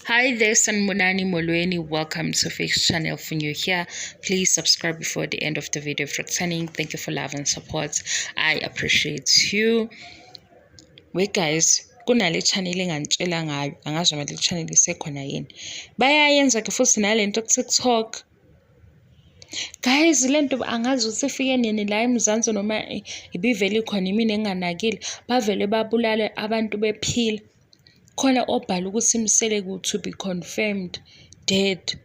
Hi there, Sanibonani Molweni. Welcome to Fix Channel. If you're new here, please subscribe before the end of the video. If returning, thank you for love and support. I appreciate you. Wait guys, kunale channel engantshela ngayo, angazi noma le channel isekhona yini. Bayayenza ke futhi nalento ku-TikTok. Guys, lento angazi ukuthi ifike nini la eMzansi noma ibivele ikhona imina enganakile. Bavele babulale abantu bephila. Khona obhala ukuthi Mseleku to be confirmed dead,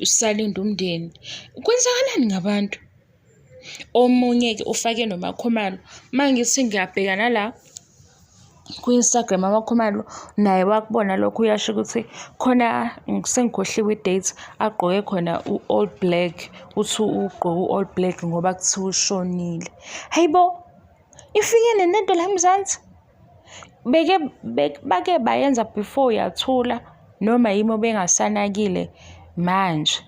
usalinde umndeni. Kwenzakalani ngabantu? Omunye-ke ufake noMakhumalo. Uma ngithi ngiyabheka nala ku-Instagram, amakhumalo naye wakubona lokho, uyasho ukuthi khona, sengikhohliwe i-date agqoke khona u-all black, uthi ugqoke u-all black ngoba kuthiwa ushonile. Hayi bo, ifike nini lento la eMzansi? Beke bake bayenza before yathula noma yimi obengasanakile manje,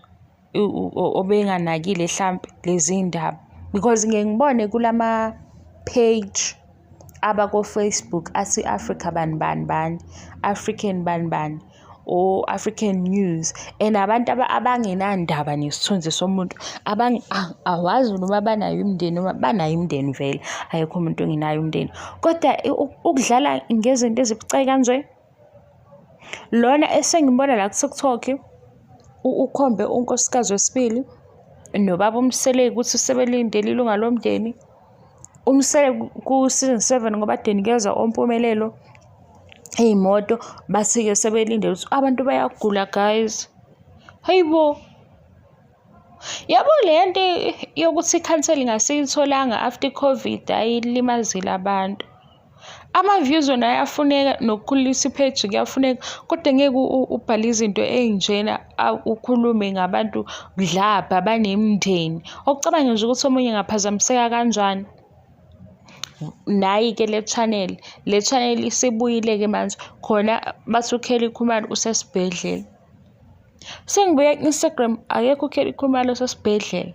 obenganakile hlampe lezi ndaba, because ngike ngibone kulama page abako-Facebook athi Africa bani bani bani, African bani bani or African News, and abantu abangenandaba nesithunzi somuntu, awazi noma banayo imindeni noma banayo imindeni. Vele ayikho umuntu ongenayo umndeni, kodwa ukudlala ngezinto ezibucayi kanje. Lona esengibona la ku-TikTok ukhombe unkosikazi wesibili nobaba uMseleku ukuthi sebelindele ilunga lomndeni. UMseleku ku-season 7 ngoba kade enikeza oMpumelelo iy'moto, bathi-ke sebelindele ukuthi abantu bayagula guys. Hayi bo, yabo le nto yokuthi i-counselling asiyitholanga after i-COVID ayilimazile abantu. Ama-views wona ayafuneka, nokukhulisa i-page kuyafuneka, kodwa ngeke ubhale izinto ey'njena, ukhulume ngabantu mdlabha abanemindeni. Awucabange nje ukuthi omunye engaphazamiseka kanjani. Nayi-ke le channel, le channel isibuyile-ke manje khona bathi uKelly Khumalo usesibhedlela. Sengibuya ku-Instagram, akekho uKelly Khumalo osesibhedlela.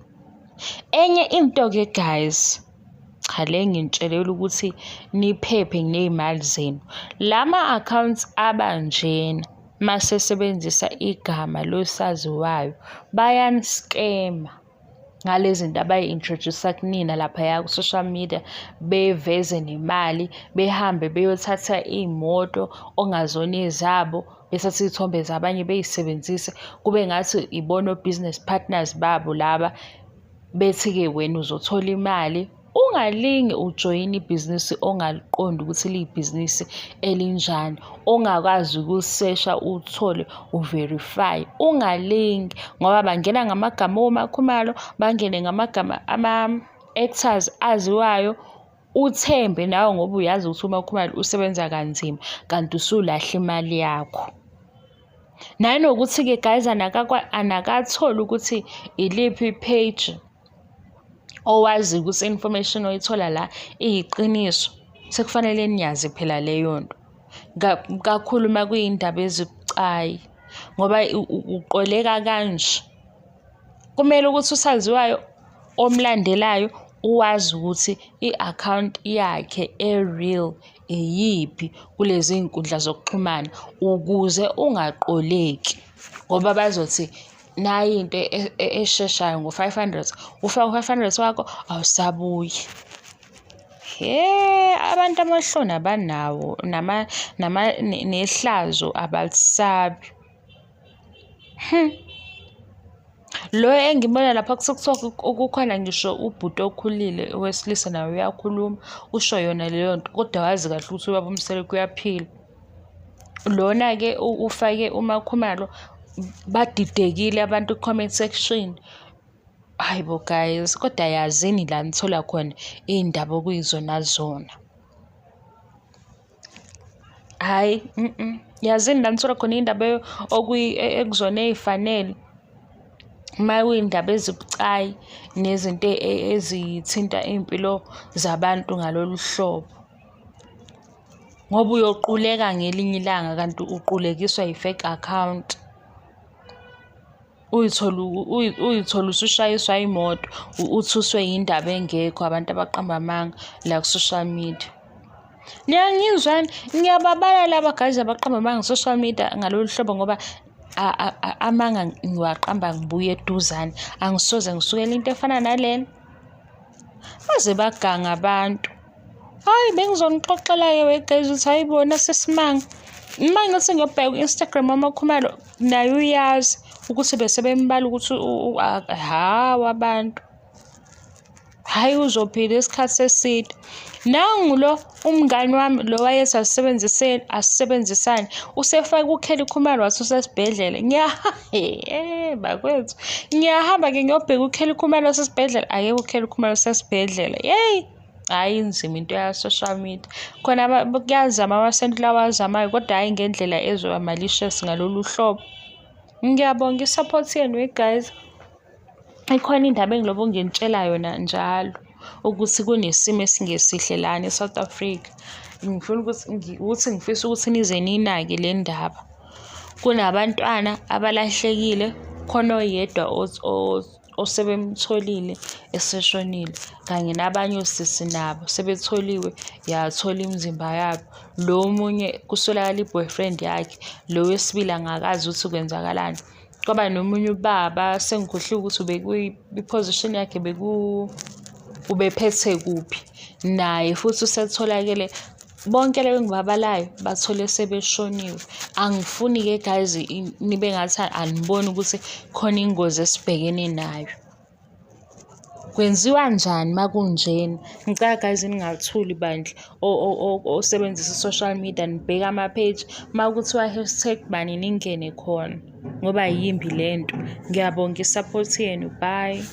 Enye into-ke guys, cha, le nginitshelela ukuthi niphephe ney'mali zenu. Lama-accounts abanjena masesebenzisa igama losaziwayo bayani-scam-a ngale zinto abayi-introduce-a kunina laphaya ku-social media, beveze nemali, behambe beyothatha iy'moto okungazona ezabo, bethathe iy'thombe zabanye bey'sebenzise kube ngathi ibona o-business partners babo laba, bethi-ke wena uzothola imali. Ungalinge ujoyine ibhizinisi ongaliqondi ukuthi liyibhizinisi elinjani, ongakwazi ukulisesha uthole u-verify. Ungalingi ngoba bangena ngamagama oMakhumalo, bangene ngamagama ama-actors aziwayo, uthembe nawe ngoba uyazi ukuthi uMakhumalo usebenza kanzima, kanti usulahla imali yakho. Nanokuthi-ke guys, anakatholi ukuthi iliphi i-page owazi ukuthi i-information oyithola la iyiqiniso. Sekufanele niyazi phela leyo nto, kakhulu uma kuyindaba ezibucayi, ngoba uqoleka kanje. Kumele ukuthi usaziwayo omlandelayo uwazi ukuthi i-akhawunti yakhe e-real iyiphi kulezi iy'nkundla zokuxhumana ukuze ungaqoleki, ngoba bazothi nayi into esheshayo ngo-500, ufake u-500 wakho awusabuyi. He, abantu amahloni abanawo, nehlazo abalisabi. Lo engibona lapha ku-TikTok, kukhona ngisho ubhuti okhulile owesilisa, naye uyakhuluma, usho yona leyo nto, kodwa wazi kahle ukuthi ubaba uMseleku uyaphila. Lona-ke ufake uMakhumalo, badidekile abantu ku-comment section. Hhayi bo guys, kodwa yazini la nithola khona iy'ndaba okuyizona zona. Hhayi, yazini la nithola khona iy'ndaba ekuzona ey'fanele. Uma kuyiy'ndaba ezibucayi nezinto ezithinta iy'mpilo zabantu ngalolu hlobo. Ngoba uyoquleka ngelinye ilanga kanti uqulekiswa i-fake account. Uy'thole usushayiswa imoto, uthuswe yindaba engekho, abantu abaqamba amanga la ku-social media. Niyangizwani? Ngiyababala laba guys abaqamba amanga social media ngalolu hlobo ngoba amanga ngiwaqamba ngibuye eduzane. Angisoze ngisukele into efana nalena. Baze baganga abantu. Hayi bengizonixoxela-ke we guys ukuthi hayi bona sesimanga. Uma ngithi ngiyobheka ku-Instagram wamaKhumalo naye uyazi ukuthi bese bembala ukuthi hawu abantu. Hhayi uzophila isikhathi eside. Nangu lo umngani wami lo wayethi asisebenziseni asisebenzisane usefake uKelly Khumalo wathi usesibhedlela. Bakwethu ngiyahamba-ke ngiyobheka uKelly Khumalo osesibhedlela akekho uKelly Khumalo usesibhedlela. Yeyi hhayi inzima into ya-social media. Khona kuyazama amasenti lawa awazamayo kodwa hhayi ngendlela ezoba malicious ngalolu hlobo. Ngiyabonga i-support yenu guys. Ikhona indaba engilobe nginitshela yona njalo ukuthi kunesimo esingesihle lana e-South Africa. Ngifuna ukuthi ukuthi ngifisa ukuthi nize niyinake le ndaba. Kunabantwana abalahlekile, khona oyedwa osebemtholile eseshonile kanye nabanye osisi nabo sebetholiwe yathola imizimba yabo. Lo omunye kusolakala i-boyfriend yakhe, lo wesibili angakazi ukuthi kwenzakalani. Kwaba nomunye ubaba sengikhohliwe ukuthi i-position yakhe ubephethe kuphi, naye futhi usetholakele. Bonke laba engibabalayo bathole sebeshoniwe. Angifuni-ke guys nibe ngathi aniboni ukuthi khona ingozi esibhekene nayo. Kwenziwa njani uma kunjena? Ngicela guys ningathuli bandla osebenzisa i-social media nibheke ama-page uma kuthiwa hashtag bani ningene khona ngoba yimbi lento. Ngiyabonga i-support yenu, bye.